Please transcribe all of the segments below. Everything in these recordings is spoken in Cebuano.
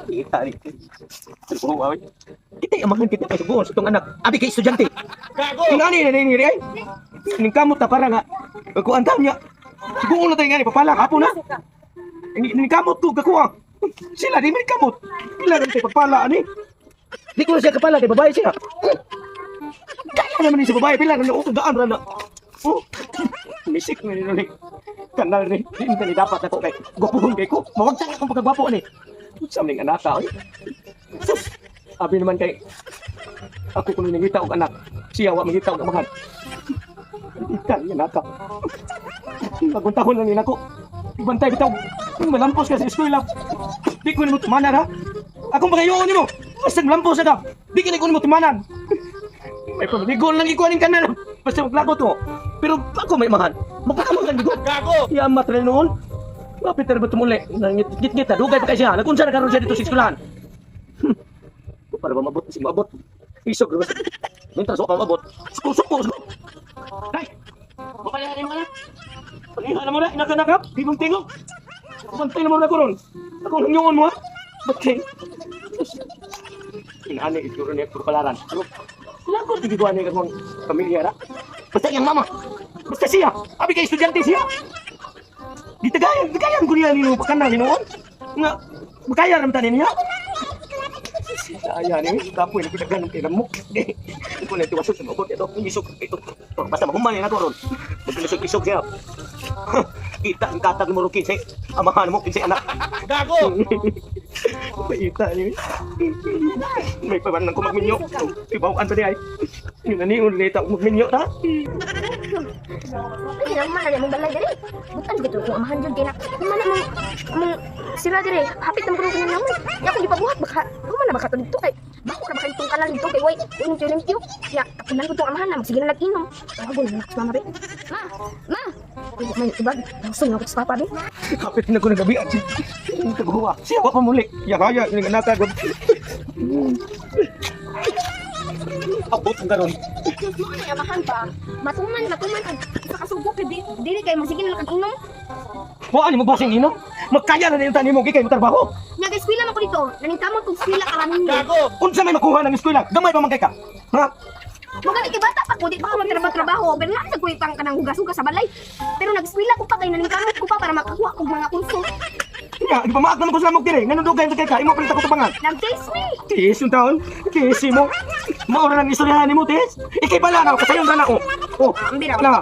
Kita ni. Subuho, ay. Kita amahan kita kay subuhon sa itong anak. Abi kay estudyante. Gago! Ingani na ni ay. Ning kamot ta para nga kuan taon niya. Subuhon na tayo ngani papala hapon na. Ning kamot ko kakuha. Sila di man kamot. Pila rin tayo pagpala ani. Di ko na siya kapala kay babae siya. Kaya naman ni sa babae pila rin oh gaan ra na. Oh. Misik na ni kanal ni. Di man ni dapat ako kay gwapuhon kay ko. Mawagtang akong pagkagwapo ani. Sa ning anak oy. Sus. Abi naman kay ako kuno nangita og anak. Siya wa mangita og amahan. Ikan nga naka. Bagong tahon lang nako. Bantay bitaw. Malampos ka sa eskwela. Di ko nimo tumanan ha. Akong pagayoon nimo. Basta malampos ka. Di ka ko nimo tumanan. May pamaligon lang ikuha ning kanal. Basta maglagot mo. Pero ako may amahan. Magpakamahan ko. Gago! Yamat rin noon. Mapit na ba tumuli? Nangit-ngit na. Dugay pa kay siya. Nagunsa na karon siya dito sa eskwelahan. Para ba mabot? Sige maabot. Isog. Mientras wa pa maabot. Suko, suko, suko. Nay! Mapalihan mo na. Palihan mo na. Inakanakap. Di mong tingog. Bantay na mo na ko ron. Akong hangyoon mo ha. Ba't kay? Inaani, siguro niya puro kalaran. Ano? Lagot, hindi ko ani akong pamilya ra. Basta iyang mama. Basta siya. Abi kay estudyante siya. Gitagayan, gitagayan ko niya nino kanang hinuon. Nga, makaya ramtan niya. Saya ni, kapoy na pinagganong kay lamok. Hindi ko na itiwaso sa mabot. Ito, isog, ito. Oh, basta mahuman na ako ron. Magkilisog-isog siya. Kita ang katag mo ro kinsay. Amahan mo kinsay anak. Gago! Paita ni. May paman ko magminyo. Ibaw an pa di ay. Yun na ni ulit ako magminyo ta. Ay, naman na mong balay diri. Butan gid kung amahan jud kay na. Human na mong mong sila diri. Hapit na mo kuno naman. Ya akong gipabuhat baka human na baka to dito kay bako ra baka itong kanal dito kay way limpyo limpyo. Ya kapunan ko tong amahan na magsige na nag-inom. Tawagon na sa mama be. Ma, ma. Uy, may tubag. Gusto nga ako sa papa be. Kapit na ko ng gabi. Kaguha. Siya wa pa muli. Yakaya ning anak ko. Abot ang karon. Mao na amahan pa. Matuman, matuman og sa kasugok kay dili kay magsige na nag-inom. Wa ani mo basing inom. Magkaya na niyong tanim mo kay mo trabaho. Nya kay eskwela man ko dito. Naningkamot kog eskwela karon ninyo. Gago! Unsa may makuha ng eskwela? Gamay pa man kay ka. Ha? Mga kay bata pa ko, di pa ko magtrabaho-trabaho, pero naa sa ko'y pang kanang hugas-hugas sa balay. Pero nag-eskwela ko pa kay naningkamot ko pa para makakuha kog mga kurso. Nya, gipamaak naman ko sa lamok dire. Nganong dugay kay ka? Imo pa ko tubangan. Nag-taste me. Tiis yung taon. Tiis mo. Maura lang istoryahan nimo, Tiis. Ikay pala na kasayon ra na ko. Oh, Ang biraw. na.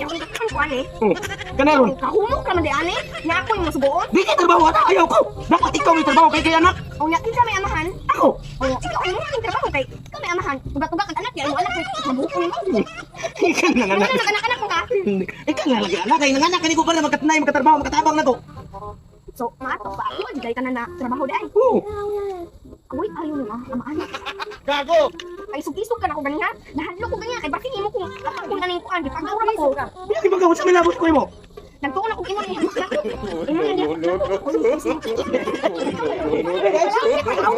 Yang kung ko ani. Oh, kanaron. Kahumok ra man di ani. Nya ako yung masugoon. Di kay trabaho ata ayaw ko. Dapat ikaw may trabaho kay kay anak. O nya kinsa may amahan? Ako. O ikaw ang mo trabaho kay ikaw may amahan. Tuga-tuga kag anak ya imong anak kay mabuhok nimo. Ikaw na Ano anak. na nag-anak-anak mo ka? Ikaw na lagi anak kay nanganak kani ko para makatnay makatrabaho makatabang nako. So, maato pa ako di kay tanan na trabaho di ay. Oh, Uy, ayaw mo ah, amahan. Gago! Ay sug-isog ka na ko ganiha. Nahadlok ko ganiha kay basin imo kung ako na ning kuan, gipagaw ra ko. biya gibagaw sa milabot ko imo. Nagtuon ako imo niya. Imo niya. No, no, no.